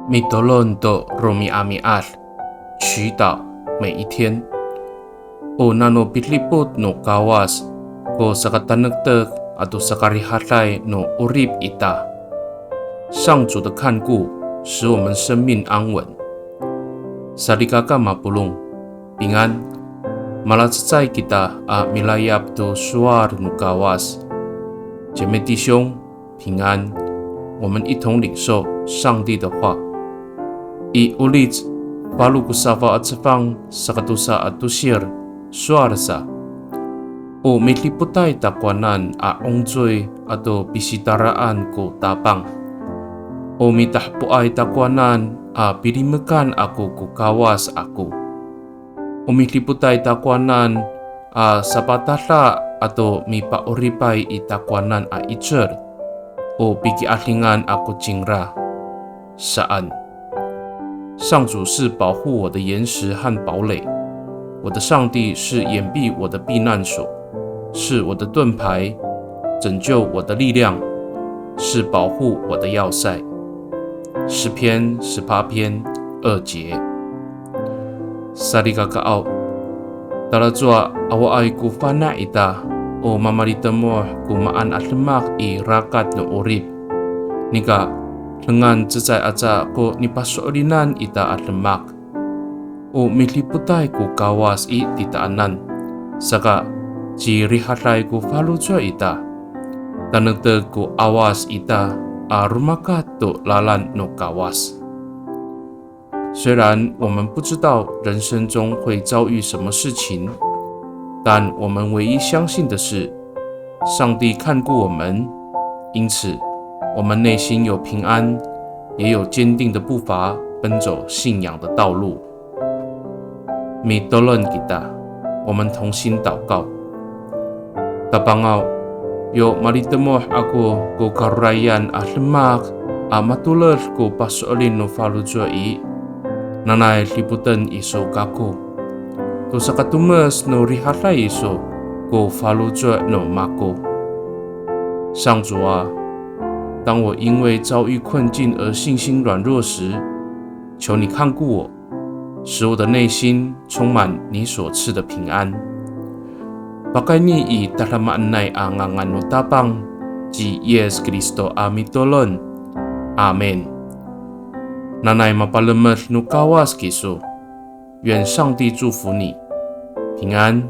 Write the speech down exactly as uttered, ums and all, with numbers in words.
Mitolon to romi'ami'ad, 祈祷每一天。O nano pidipot no Kawas ko sakatanektek ato sakarihaday no 'orip ita. 上主的看顾使我们生命安稳。Salikaka mapolong, 平安。Malacecay kita a milayap to sowal no Kawas. 姐妹弟兄，平安。我们一同领受上帝的话。I Olic falo ko safaw a cefang saka tosa a tosir, sowal sa. O midipotay takowanan a 'ongcoy ato pisitaraan ko Tapang. O midahepoay takowanan a pilimekan ako ko Kawas ako. O midipotay takowanan a sapatada ato mipa'oripay i takowanan a 'icel. O piki'adingan ako cingra. Saan. 上主是保护我的岩石和堡垒，我的上帝是掩蔽我的避难所，是我的盾牌，拯救我的力量，是保护我的要塞。诗篇十八篇二节。Salikakaaw, talacowa awaay ko fana' ita, o mamalitemoh ko maan a demak i rakat no 'orip. Nika, dengan cecay aca ko nipaso'elinan ita a demak. O midipotay ko Kawas i titaanan, saka cirihaday ko faloco' ita. Tanektek ko 'awas ita a romakat to lalan no Kawas. 虽然我们不知道人生中会遭遇什么事情，但我们唯一相信的是，上帝看顾我们，因此我们内心有平安，也有坚定的步伐，奔走信仰的道路。Mitolon kita, 我们同心祷告。Tapangaw, yo malitemoh ako ko karorayan a demak a matoled ko paso'elin no faloco' i, nanay dipoten iso kako to sakatomes no rihaday iso ko faloco' no mako. 上主啊，当我因为遭遇困境而信心软弱时，求你看顾我，使我的内心充满你所赐的平安。Pakayni i tadamaanay a ngangan no Tapang ci Yis Kristo a mitolon. Amin. Nanay mapalemed no Kawas kiso. 愿上帝祝福你，平安。